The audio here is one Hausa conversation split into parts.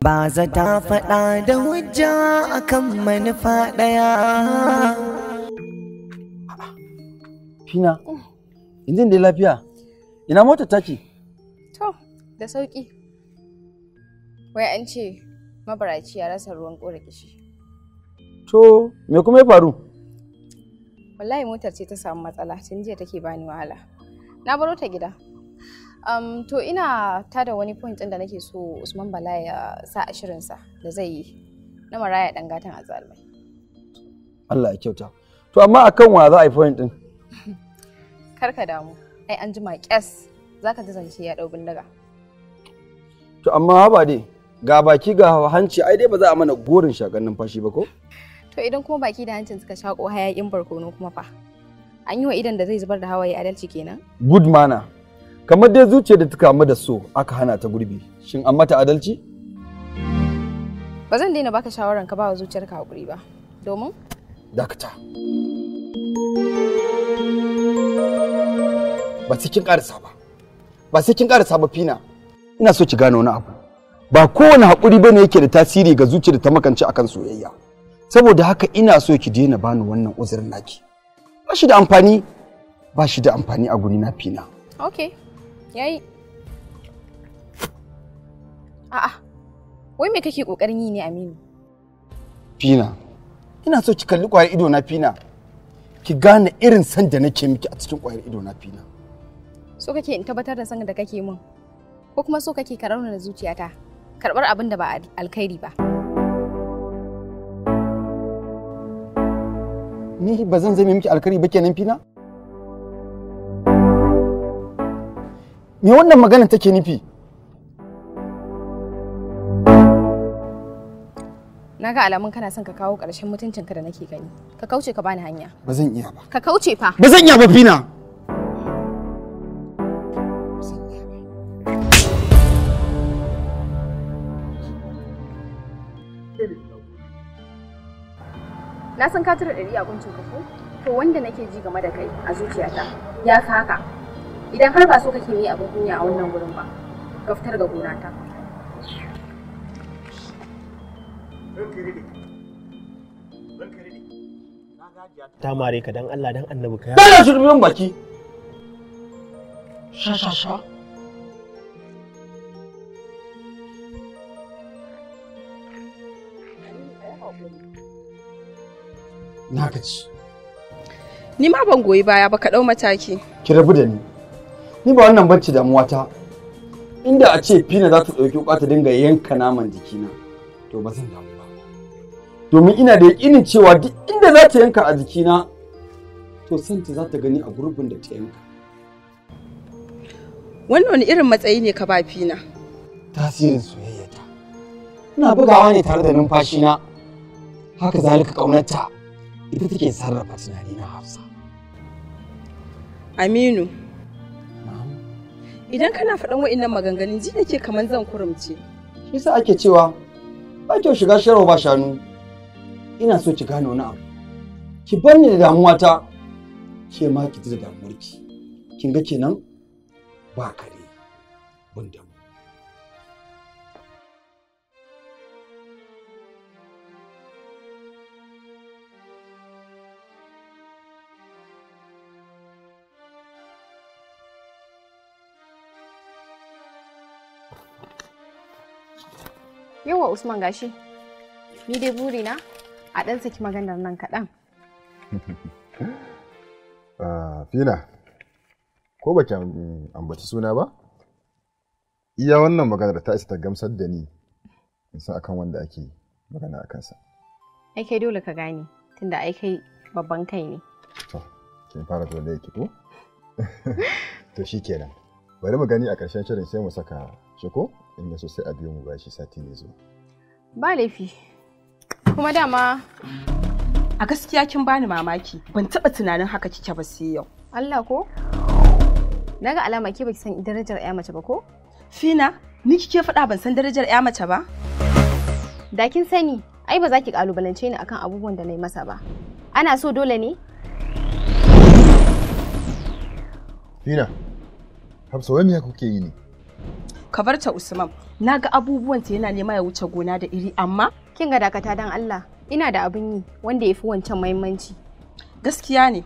Baza ta faɗa da hujja akan manufa ɗaya. Fina, injin da lafiya, ina motar take? To, da sauƙi. Wai an ce mabaraci ya rasa ruwan ƙora kishi. To, me kuma ya faru? Wallahi motar ce ta samu matsala, tun jiya take bani wahala. Na baro ta gida. To ina tada wani point ɗin da nake so Usman Bala ya sa a shirinsa da zai yi na maraya ɗan gatan azzalumai. Allah ya kyauta. To amma akan wa za a yi point ɗin? Kar ka damu, ai an jima ƙyas za ka ji zance ya ɗau bindiga. To amma haba dai ga baki ga hanci ai dai ba za a mana gorin shakan numfashi ba ko? To idan kuma baki da hancin suka shaƙo hayaƙin barkono kuma fa. An yi wa idan da zai zubar da hawaye adalci kenan? Good manner. Kamar dai zuciyar da ta kamu da so aka hana ta gurbi, shin an mata adalci? Ba zan daina baka shawaran ka ba wa zuciyarka hakuri ba, domin? Dakata. Ba sai kin karasa ba. Ba sai kin karasa ba Fina. Ina so ki gane wani abu. Ba kowane hakuri bane yake da tasiri ga zuciyar da ta makance akan soyayya. Saboda haka ina so ki daina bani wannan uzurin naki. Ba shi da amfani, ba shi da amfani a guri na Fina. Okay. Yayi. A'a. Wai me kake kokarin yi ne Aminu? Fina, ina so ki kalli kwayar ido na Fina. Ki gane irin san da nake miki a cikin kwayar ido na Fina. So kake in tabbatar da san da kake min? Ko kuma so kake ka raunana zuciyata? Karbar abin da ba alkhairi ba. Ni ba zan zame miki alkhairi ba kenan Fina? Me wannan magana take nufi? Na ga alamun kana son ka kawo ƙarshen mutuncinka da nake gani. Ka kauce ka bani hanya. Ba zan iya ba. Ka kauce fa. Ba zan iya ba Fina. Na san ka tura ɗari a kuncin ka ko? To wanda nake ji game da kai a zuciyata ya fi haka. Idan har ba so kake yi abin kunya a wannan gurin ba, ka fitar ga gonata. Ta mare ka dan Allah dan Annabi ka. Dala shirmin baki. Sha sha sha. Na gaji. Ni ma ban goyi baya ba, ka ɗau mataki. Ki rabu da ni. Ni ba wannan bacci damuwa ta. Inda a ce Fina za ta ɗauki wuƙa ta dinga yanka naman jikina, to ba zan damu ba. Domin ina da yaƙinin cewa duk inda za ta yanka a jikina, to santa za ta gani a gurbin da ta yanka. Wannan wani irin matsayi ne ka ba Fina? Tasirin soyayya ta. Ina bugawa ne tare da numfashina. Haka zalika ƙaunarta ita take sarrafa tunanina Hafsa. Aminu. Idan kana faɗan wa'innan maganganun ji nake kamar zan kurumce. Shi yasa ake cewa ba kyau shiga sharwa ba shanu. Ina so ki gane wani abu. Ki bar ni da damuwata, ke ma ki ji da damuwarki. Kin ga kenan ba kare bun damu. Yawa Usman gashi. Ni dai burina a ɗan saki maganar nan kaɗan. Fina, ko baki ambaci suna ba? Iya wannan maganar ta isa ta gamsar da ni in san akan wanda ake magana a kansa. Ai kai dole ka gane, tunda ai kai babban kai ne. To, kin fara dole yake ko? To shikenan. Bari mu gani a ƙarshen shirin sai mu saka shi ko? In ya so sai a biyo mu bashi sati mai zuwa. Ba laifi. Kuma dama a gaskiya kin bani mamaki, ban taɓa tunanin haka kike ba sai yau. Allah ko? Naga alama ke baki san darajar ƴa mace ba ko? Fina, ni kike faɗa ban san darajar ƴa mace ba? Da kin sani, ai ba za ki kalubalance ni akan abubuwan da na yi masa ba. Ana so dole ne? Fina, Hafsa wai me kuke yi ne? Ka bar ta Usman, naga abubuwan ta yana nema ya wuce gona da iri amma kin ga dakata dan Allah, ina da abin yi wanda yafi wancan muhimmanci. Gaskiya ne,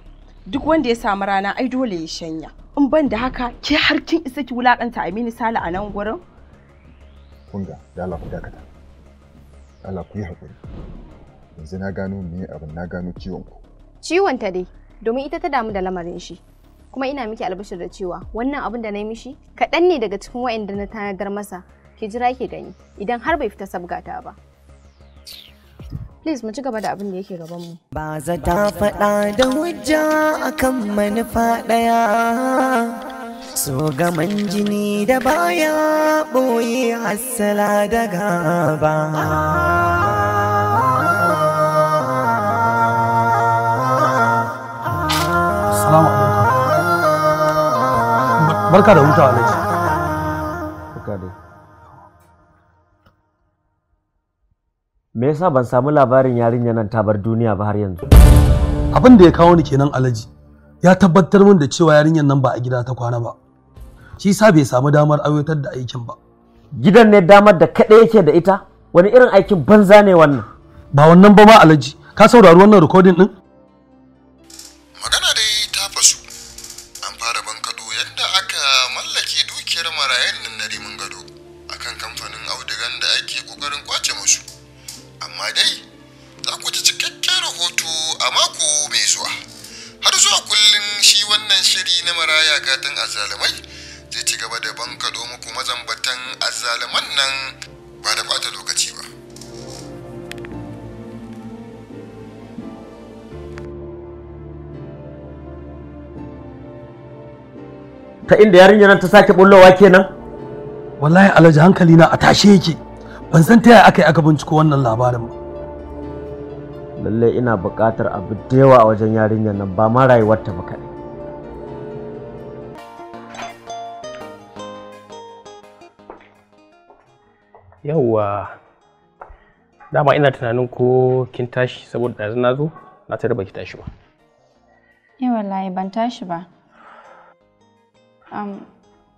duk wanda ya samu rana ai dole ya shanya. In ban da haka, ke har kin isa ki wulakanta Aminu Sale a nan gurin? Kun ga, da Allah ku dakata. Allah ku yi haƙuri. Yanzu na gano me abin, na gano ciwon ku. Ciwon ta dai, domin ita ta damu da lamarin shi. Kuma ina miki albashir da cewa wannan abin da na yi mishi kaɗan ne daga cikin wa'inda na tanadar masa. Ki jira ki gani idan har bai fita sabgata ba. Please mu ci gaba da abin da yake gaban mu. Ba za ta faɗa da hujja akan manufa ɗaya. So gaman jini da baya ɓoye hassala da gaba. Assalamu alaikum. Barka da hutawa Alhaji. Barka dai. Me yasa ban samu labarin yarinya nan ta bar duniya ba har yanzu? Abin da ya kawo ni kenan Alhaji. Ya tabbatar min da cewa yarinyar nan ba a gida ta kwana ba. Shi yasa bai samu damar aiwatar da aikin ba. Gidan ne damar da kaɗai yake da ita? Wani irin aikin banza ne wannan? Ba wannan ba ma Alhaji. Ka saurari wannan recording din? Magana dai ta fasu. An fara bankaɗo yadda aka mallake dukiyar marayan nan na Rimin Gado akan kamfanin audugan da ake ƙoƙarin kwace musu. Amma dai za ku ji cikakken rahoto a mako mai zuwa. Har zuwa kullum shi wannan shiri na Maraya Gatan Azzalumai zai ci gaba da bankaɗo muku mazambatan azzaluman nan ba da ɓata lokaci ba. Ta inda yarinyar nan ta sake bullowa kenan? Wallahi Alhaji hankali na a tashe yake. Ban san ta yaya aka yi aka binciko wannan labarin ba. Lallai ina buƙatar abu da yawa a wajen yarinyar nan ba ma rayuwarta ba kaɗai. Yawwa, dama ina tunanin ko kin tashi saboda ɗazu na zo na tarar baki tashi ba. Eh wallahi ban tashi ba.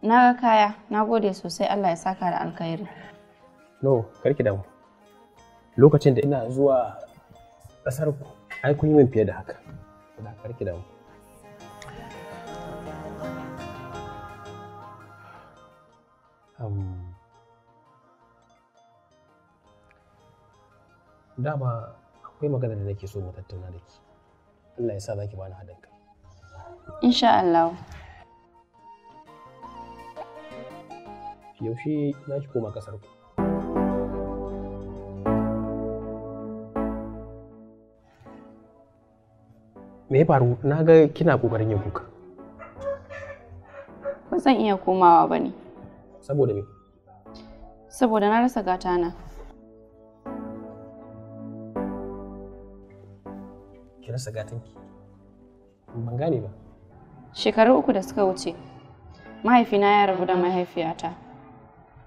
Na ga kaya, na gode sosai, Allah ya saka da alkhairi. No, karki damu. Lokacin da ina zuwa ƙasar ku, ai kun yi min fiye da haka. Da karki damu. Dama akwai magana da nake so mu tattauna da ke. Allah ya sa za ki bani haɗin kai. Insha Allah. Yaushe za ki koma ƙasar ku? Me ya faru? Na ga kina ƙoƙarin yin kuka. Ba zan iya komawa ba ne. Saboda me? Saboda na rasa gatana. Ki rasa gatanki? Ban gane ba. Shekaru 3 da suka wuce, mahaifina ya rabu da mahaifiyata.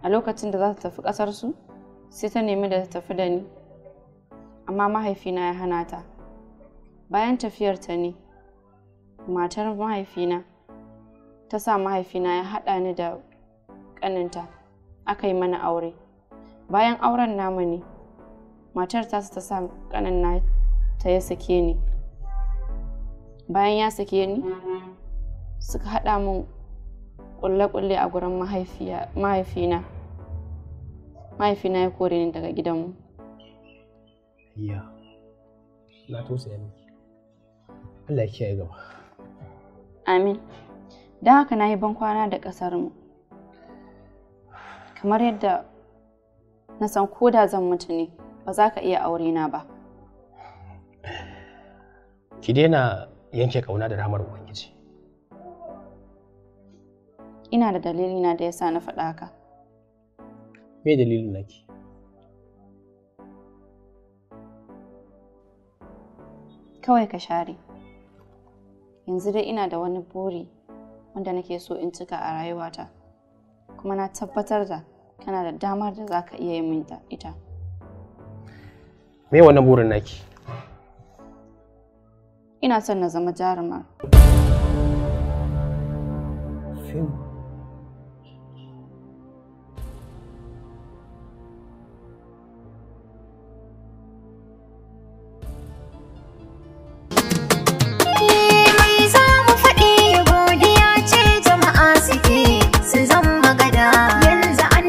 A lokacin da za ta tafi ƙasarsu, sai ta nemi da ta tafi da ni. Amma mahaifina ya hana ta. Bayan tafiyarta ne, matar mahaifina ta sa mahaifina ya haɗa ni da ƙaninta, aka yi mana aure. Bayan auren namu ne, matar tasa ta sa ƙanin na ta ya sake ni. Bayan ya sake ni, suka haɗa min ƙulle-ƙulle a gurin mahaifina. Mahaifina ya kore ni daga gidanmu. Ya, na tausaya miki. Allah ya kiyaye gaba. Amin. Don haka na yi bankwana da ƙasarmu. Kamar yadda na san ko da zan mutu ne, ba za ka iya aure na ba. Ki daina yanke ƙauna da rahamar Ubangiji. Ina da dalilina da yasa na faɗa haka. Me dalilin naki? Kawai ka share. Yanzu dai ina da wani buri wanda nake so in cika a rayuwata. Kuma na tabbatar da kana da damar da za ka iya yi min ita. Me wannan burin naki? Ina son na zama jaruma. Fim. Mai za mu faɗi godiya ce jama'a suke sun zama gada. Yanzu an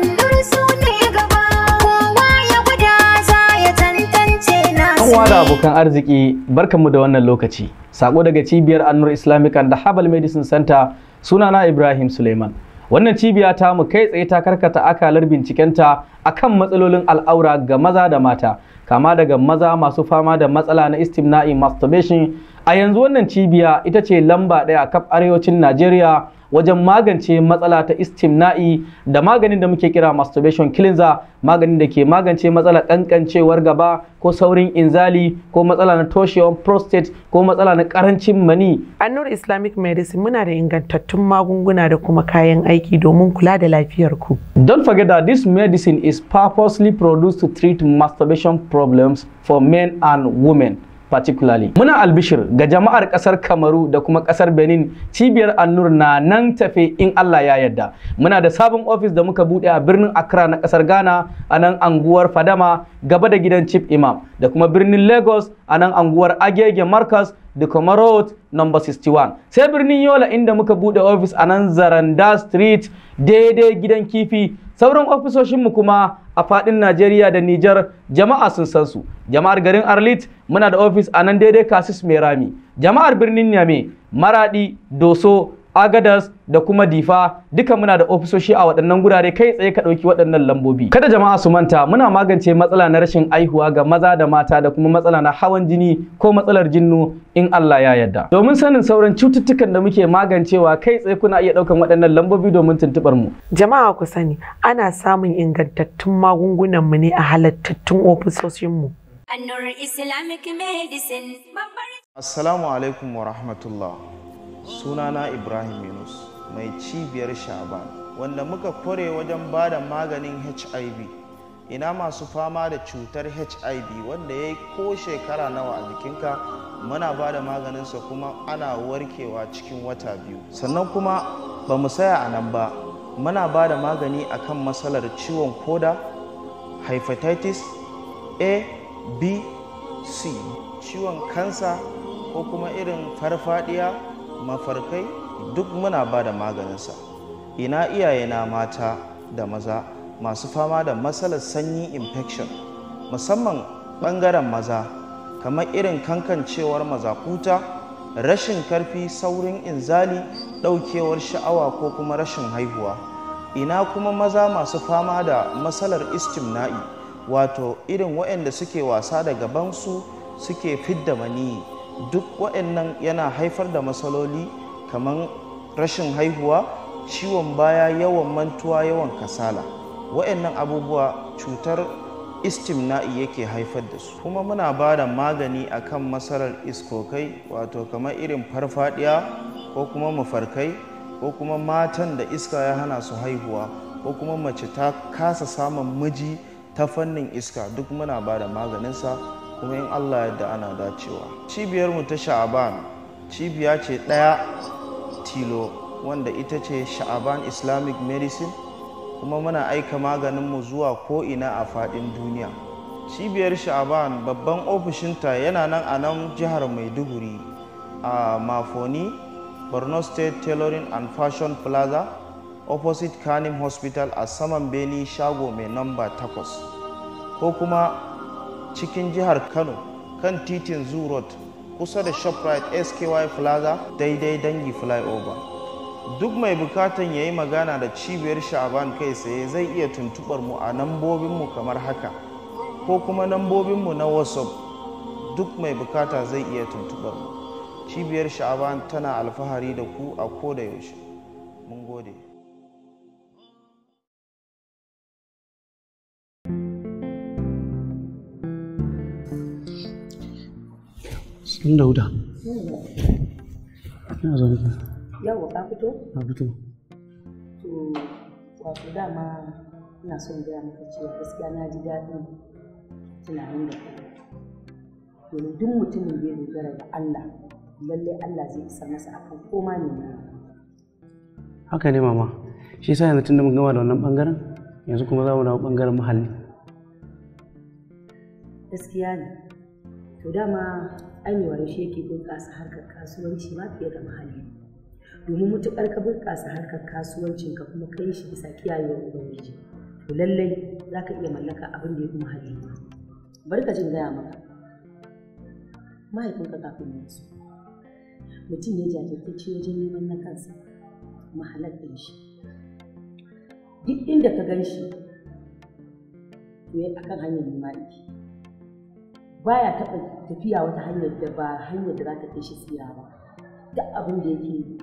su ne gaba kowa ya gwada za ya tantance nasu. Uwa da abokan arziki barkanmu da wannan lokaci. Sako daga cibiyar Annur Islamic and Herbal Medicine Center, sunana Ibrahim Suleiman. Wannan cibiya ta mu kai tsaye ta karkata akalar bincikenta akan matsalolin al'aura ga maza da mata, kama daga maza masu fama da matsala na istimna'i masturbation. A yanzu wannan cibiya ita ce lamba ɗaya a kaf arewacin Najeriya wajen magance matsala ta istimna'i da maganin da muke kira masturbation cleanser, maganin da ke magance matsalar kankancewar gaba ko saurin inzali ko matsala na toshewar prostate ko matsala na karancin mani. Annur Islamic Medicine muna da ingantattun magunguna da kuma kayan aiki domin kula da lafiyar ku. Don't forget that this medicine is purposely produced to treat masturbation problems for men and women. Particularly. Muna albishir ga jama'ar kasar Kamaru da kuma kasar Benin, cibiyar Annur na nan tafe in Allah ya yarda. Muna da sabon ofis da muka bude a birnin Accra na kasar Ghana a nan anguwar Fadama gaba da gidan Chief Imam, da kuma birnin Lagos a nan anguwar Agege Marcus da kuma Road number 61. Sai birnin Yola inda muka bude ofis a nan Zaranda Street daidai gidan kifi. Sauran ofisoshinmu kuma a fadin Najeriya da Nijar jama'a sun san su. Jama'ar garin Arlit muna da ofis a nan daidai Kasis Merami. Jama'ar birnin Niamey, Maradi, Doso, Agadas da kuma Difa duka muna da ofisoshi a waɗannan gurare, kai tsaye ka ɗauki waɗannan lambobi. Kada jama'a su manta muna magance matsala na rashin aihuwa ga maza da mata da kuma matsala na hawan jini ko matsalar jinnu in Allah ya yarda. Domin sanin sauran cututtukan da muke magancewa kai tsaye kuna iya ɗaukan waɗannan lambobi domin tuntuɓar mu. Jama'a ku sani ana samun ingantattun magungunan mu ne a halattattun ofisoshin mu. Annur Islamic Medicine. Assalamu alaikum wa rahmatullah. Sunana Ibrahim Yunus, mai cibiyar Sha'ban, wanda muka kware wajen ba da maganin HIV. Ina masu fama da cutar HIV wanda ya yi ko shekara nawa a jikinka, muna ba da maganinsa kuma ana warkewa cikin wata 2. Sannan kuma ba mu saya a nan ba, muna ba da magani akan matsalar ciwon koda, hepatitis A, B, C, ciwon kansa ko kuma irin farfadiya, mafarkai, duk muna ba da maganinsa. Ina iyayena mata da maza masu fama da matsalar sanyi infection, musamman ɓangaren maza, kamar irin kankancewar mazakuta, rashin karfi, saurin inzali, ɗaukewar sha'awa ko kuma rashin haihuwa. Ina kuma maza masu fama da matsalar istimna'i, wato irin waɗanda suke wasa da gabansu suke fidda maniyi. Duk waɗannan yana haifar da matsaloli kamar rashin haihuwa, ciwon baya, yawan mantuwa, yawan kasala. Waɗannan abubuwa cutar istimna'i yake haifar da su. Kuma muna ba da magani akan matsalar iskokai, wato kamar irin farfadiya ko kuma mafarkai ko kuma matan da iska ya hana su haihuwa ko kuma mace ta kasa samun miji ta fannin iska, duk muna ba da maganinsa kuma in Allah yadda ana dacewa. Cibiyarmu ta Sha'aban cibiya ce ɗaya tilo wanda ita ce Sha'aban Islamic Medicine, kuma muna aika maganinmu zuwa ko'ina a faɗin duniya. Cibiyar Sha'aban babban ofishinta yana nan a nan jihar Maiduguri a Mafoni, Borno State Tailoring and Fashion Plaza, Opposite Kanim Hospital a saman Beni shago mai namba 8, ko kuma cikin jihar Kano kan titin Zoo Road kusa da Shoprite SKY Plaza daidai Dangi Flyover. Duk mai bukatan ya yi magana da cibiyar Sha'aban kai tsaye zai iya tuntubar mu a nambobinmu kamar haka, ko kuma nambobinmu na WhatsApp. Duk mai bukata zai iya tuntubar mu. Cibiyar Sha'aban tana alfahari da ku a koda yaushe. Mun gode. Sun Dauda. Ina zaune ki. Yawwa, ka fito? Na fito. To, wato dama ina son gaya maka cewa gaskiya na ji daɗin tunanin da kai. Domin duk mutumin da ya dogara da Allah, lallai Allah zai isar masa akan koma ne. Haka ne mama. Shi yasa yanzu tunda mun gama da wannan bangaren, yanzu kuma za mu dawo bangaren muhalli. Gaskiya ne. To dama ai mai wayo shi yake bunƙasa harkar kasuwanci ma fiye da muhalli. Domin mutuƙar ka bunƙasa harkar kasuwancin ka kuma kai shi bisa kiyayewar Ubangiji, to lallai za ka iya mallaka abin da ya fi muhalli ma. Bari ka jin gaya maka. Mahaifinka kafin ya rasu, mutum ne jajirtacce wajen neman na kansa kuma halal ɗin shi. Duk inda ka gan shi, to ya akan hanyar nema yake. Baya taɓa tafiya wata hanyar da ba hanyar da za ta kai shi tsira ba. Duk abin da yake yi,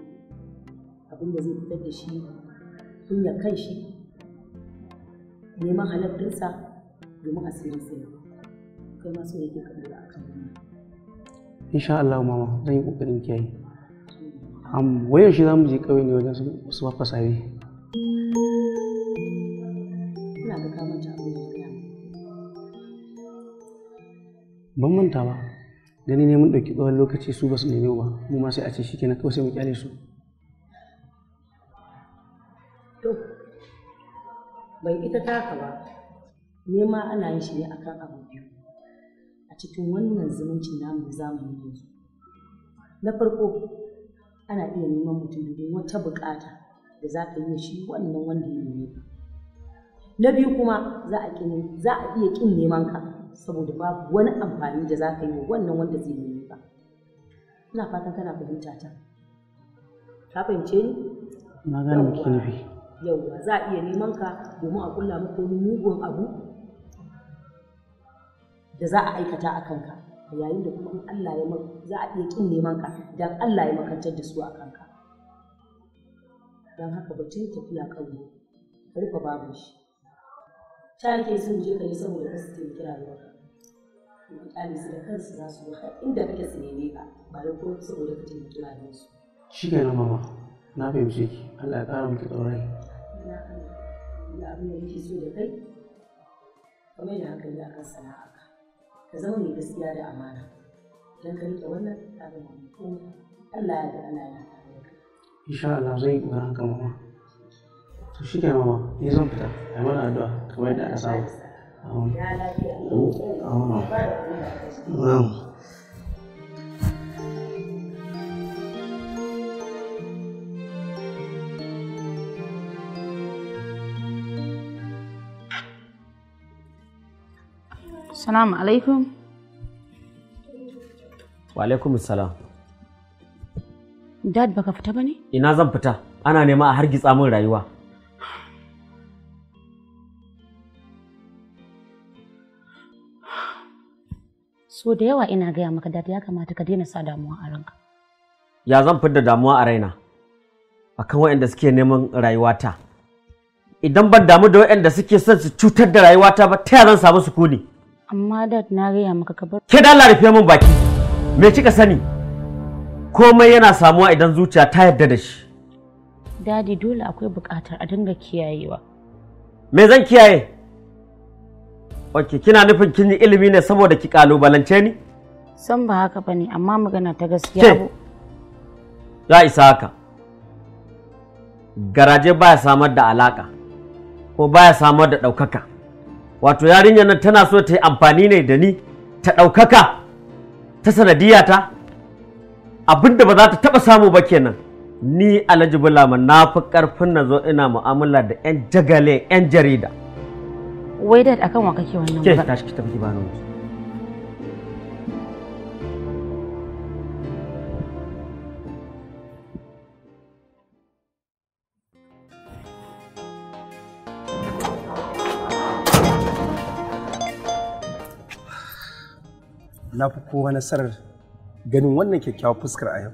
abin da zai fitar da shi kunya kan shi, neman halal ɗinsa domin asirin sa yau. Kai ma so yake ka ɗora akan wannan. Insha Allah mama, zan yi kokarin kiyaye. Wai yaushe za mu je ƙauye ne wajen su Baffa Sabe? Ina ga ka manta abin da na gaya maka. Ban manta ba. Gani ne mun ɗauki tsawon lokaci su ba su neme ba, mu ma sai a ce shikenan kawai sai mu kyale su. To, bai ita taka ba, nema ana yin shi ne akan abu biyu a cikin wannan zumuncin namu na zamanin yanzu. Na farko, ana iya neman mutum domin wata buƙata da za ka yi wa shi wannan wanda ya neme ka. Na biyu kuma za a iya ƙin neman ka saboda babu wani amfani da za ka yi wa wannan wanda zai neme ka. Ina fatan kana fahimta ta. Ka fahimce ni? Na gane me kike nufi. Yauwa, za a iya neman ka domin a kulla maka wani mugun abu da za a aikata a kanka, yayin da kuma in Allah ya za a iya ƙin neman ka idan Allah ya makantar da su a kanka. Don haka batun tafiya ƙauye, ka rufe babu shi. Ta yake sun je ka yi saboda ka su taimaki rayuwarka. To ka ƙyale su da kansu za su zo har inda kake su neme ka, ba da ko saboda ka taimaki rayuwarsu. Shikenan mama, na fahimce ki. Allah ya ƙara miki tsawon rai. Ya Allah, da abin da nake so da kai, ka mai da hankali akan sana'arka. Ka zama mai gaskiya da amana. Idan ka riƙe wannan, ka gama mai komai. Allah ya yarda Allah yana tare da kai. Insha Allah zan yi ƙoƙarin haka mama. To shikenan mama, ni zan fita. Ai mana addu'a kamar yadda aka saba. Amin. Ya lafiya. Amin. Amin. Salamu alaikum. Wa alaikum salam. Dad baka fita bane? Ina zan fita? Ana nema a hargitsa min rayuwa. So da yawa ina gaya maka Dad ya kamata ka daina sa damuwa a ranka. Ya zan fidda damuwa a raina akan waɗanda suke neman rayuwata. Idan ban damu da waɗanda suke son su cutar da rayuwata ba, ta ya zan samu sukuni? Amma Dad na gaya maka ka bar. Ke da Allah rufe min baki. Me kika sani? Komai yana samuwa idan zuciya ta yarda da shi. Daddy dole akwai buƙatar a dinga kiyayewa. Me zan kiyaye? Ok, kina nufin kin yi ilimi ne saboda ki kalubalance ni? San ba haka bane, amma magana ta gaskiya Ke, abu. ya isa haka. Garaje baya samar da alaka ko baya samar da ɗaukaka. Wato yarinyar nan tana so ta yi amfani ne da ni ta ɗaukaka ta sanadiyata, abinda ba za ta taɓa samu ba kenan. Ni Alhaji Bulama na fi karfin na zo ina mu'amala da 'yan jagale 'yan jarida. Wai dad akan wa kake wannan Ke tashi ki tafi ki bani waje. Na fi kowa nasarar ganin wannan kyakkyawar fuskar a yau.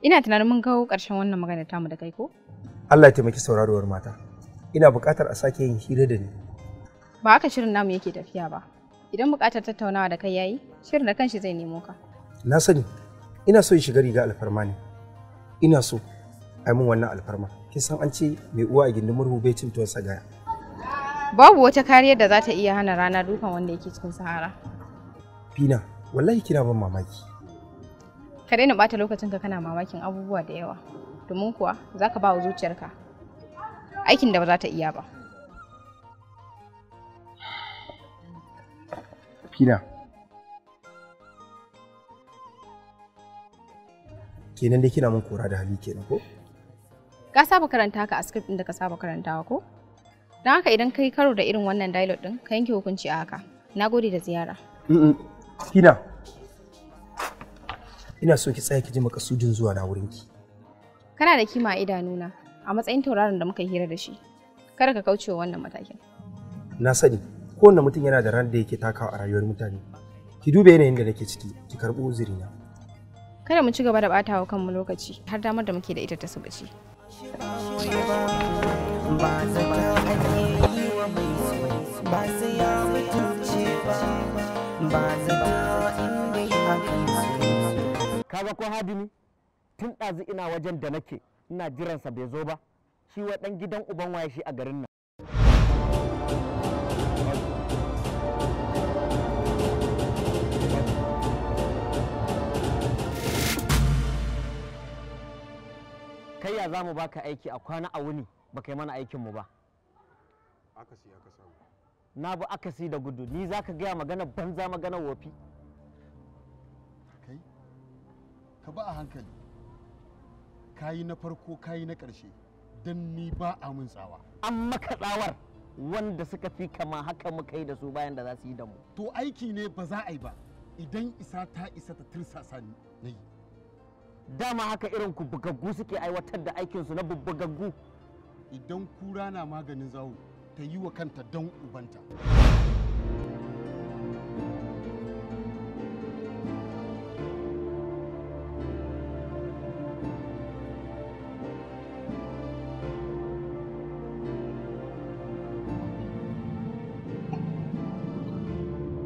Ina tunanin mun kawo ƙarshen wannan magana tamu da kai ko? Allah ya taimaki sauraruwar mata. Ina buƙatar a sake yin hira da ni. Ba haka shirin namu yake tafiya ba. Idan buƙatar tattaunawa da kai yayi, shirin da kanshi zai nemo ka. Na sani, ina so in shiga riga alfarma ne. Ina so a yi min wannan alfarma. Kin san an ce mai uwa a gindin murhu bai cin tuwon sagaya. Babu wata kariyar da za ta iya hana rana dukan wanda yake cikin sahara. Fina, wallahi kina ban mamaki. Ka daina ɓata lokacinka kana mamakin abubuwa da yawa, domin kuwa za ka ba wa zuciyarka aikin da ba za ta iya ba. Fina. Kenan dai kina mun kora da hali kenan ko? Ka saba karanta haka a script ɗin da ka saba karantawa ko? Don haka idan kai karo da irin wannan dialogue ɗin, ka yanke hukunci a haka. Na gode da ziyara. Fina. Ina so ki tsaya ki ji makasudin zuwa na wurinki. Kana da kima a idanuna a matsayin tauraron da muka hira da shi. Kada ka kauce wa wannan matakin. Na sani, kowanne mutum yana da ran da yake takawa a rayuwar mutane. Ki duba yanayin da nake ciki, ki karɓi uzurina. Kada mu ci gaba da ɓata wa kanmu lokaci har damar da muke da ita ta subuci. Ba zata ake yi wa mai so, ba sai ya mutunce ba, ba zata inda akan so. Kaga ko hadimi tun ɗazu ina wajen da nake ina jiransa bai zo ba, shi wa ɗan gidan uban waye shi a garin nan. Kai ya za mu baka aiki a kwana a wuni baka yi mana aikinmu ba? Akasi aka samu. Na bi akasi da gudu, ni za ka gaya magana banza magana wofi. Kai, ka ba a hankali. Kayi na farko kayi na ƙarshe, don ni ba a mun tsawa. An maka tsawar wanda suka fi kama haka muka yi da su bayan da za su yi da mu. To aiki ne ba za a yi ba, idan isa ta isa ta tirsasa ni na yi. Dama haka irin ku bugaggu suke aiwatar da aikinsu na bugaggu. Idan kura na maganin zawo, ta yi wa kanta don ubanta.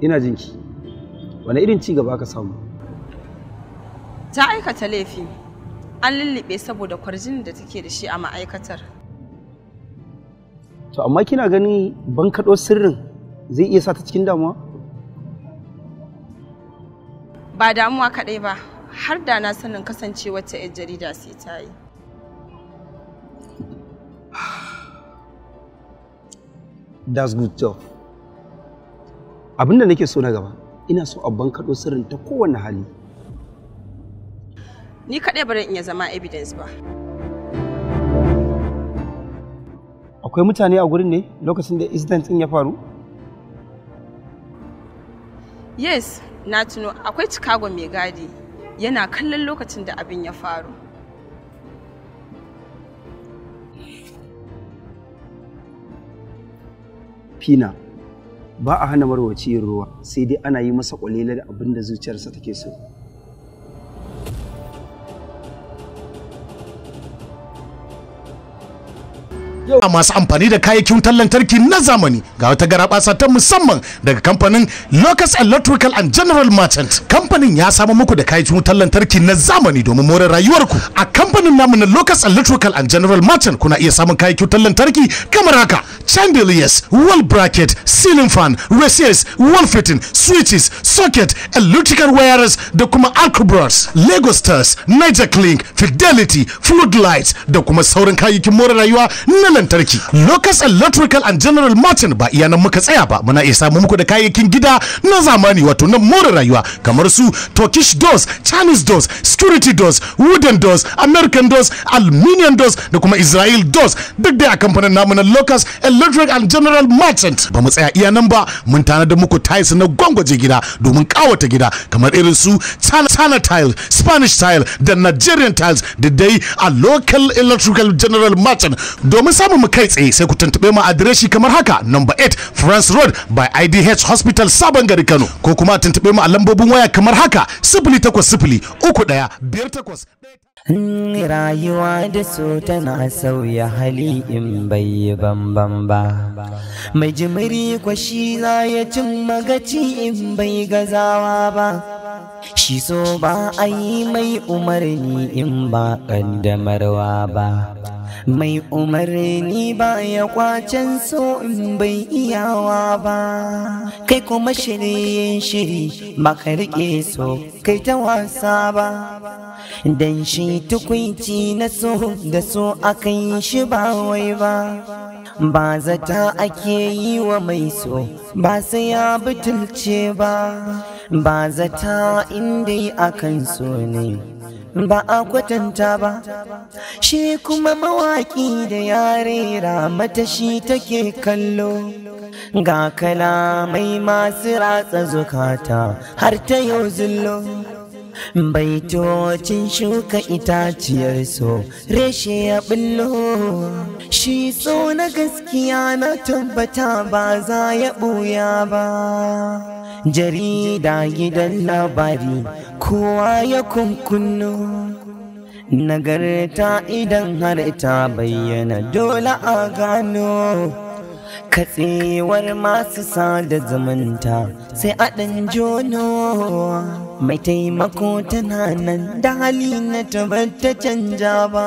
Ina jinki. Wane irin ci gaba aka samu? Ta aikata laifi. An lullube saboda kwarjinin da take da shi a ma'aikatar. To amma kina ganin bankaɗo sirrin zai iya sa ta cikin damuwa? Ba damuwa kaɗai ba, har da na sanin kasancewar ta 'yar jarida sai ta yi. That's good job. Abin da nake so na gaba, ina so a bankaɗo sirrin ta kowane hali. Ni kaɗai ba zan iya zama evidence ba. Akwai mutane a gurin ne lokacin da incident ɗin ya faru? Yes, na tuno akwai Chicago mai gadi yana kallon lokacin da abin ya faru. Fina, ba a hana marwaci yin ruwa sai dai ana yi masa kwalele da abin da zuciyarsa take so. A masu amfani da kayayyakin wutar lantarki na zamani ga wata garabasa ta musamman daga kamfanin Locus Electrical and General Merchant. Kamfanin ya samu muku da kayayyakin wutar lantarki na zamani domin more rayuwarku. A kamfanin namu na Locus Electrical and General Merchant kuna iya samun kayayyakin wutar lantarki kamar haka: chandeliers, wall bracket, ceiling fan, recess, wall fitting, switches, socket, electrical wires da kuma alcubras, Lagos Stars, Niger Clink, Fidelity, floodlights da kuma sauran kayayyakin more rayuwa na lantarki. Locust Electrical and General Merchant ba iya nan muka tsaya ba, muna iya samu muku da kayayyakin gida na zamani, wato na more rayuwa, kamar su Turkish doors, Chinese doors, security doors, wooden doors, American doors, aluminium doors da kuma Israel doors, duk dai a kamfanin namu na Locust Electric and General Merchant. Ba mu tsaya iya nan ba, mun tanada muku tiles na gwangwaje gida domin kawata gida, kamar irin su China tile, Spanish tile da Nigerian tiles, da dai a Local Electrical General Merchant. Domin samun mu kai tsaye, sai ku tuntube mu adireshi kamar haka: number 8 France Road by IDH Hospital, Sabon Gari, Kano, ko kuma tuntube mu a lambobin waya kamar haka: 0803158. Rayuwa da so tana sauya hali in bai yi bambam ba. Mai jimiri kwashi za ya cin magaci in bai gazawa ba. Shi so ba a yi mai umarni in ba ƙaddamarwa ba. Mai umarni ba ya kwacen so in bai iyawa ba. Kai kuma shirye shiri ba ka riƙe so kai ta wasa ba. Dan shi tukwici na so da so aka yi shi ba wai ba. Ba zata ake yi wa mai so ba sai ya butulce ba. Ba zata inda akan so ne ba a kwatanta ba. Shi kuma mawaƙi da ya rera mata shi take kallo. Ga kalamai masu ratsa zukata har ta yau zullo. Baitocin shuka itaciyar so reshe ya billo. Shi so na gaskiya na tabbata ba za ya ɓuya ba. Jarida gidan labari kowa ya kunkunno. Nagarta idan har ta bayyana dole a gano. Katsewar masu sada zumunta sai a ɗan jono. Mai taimako tana nan da hali na tabbata canja ba.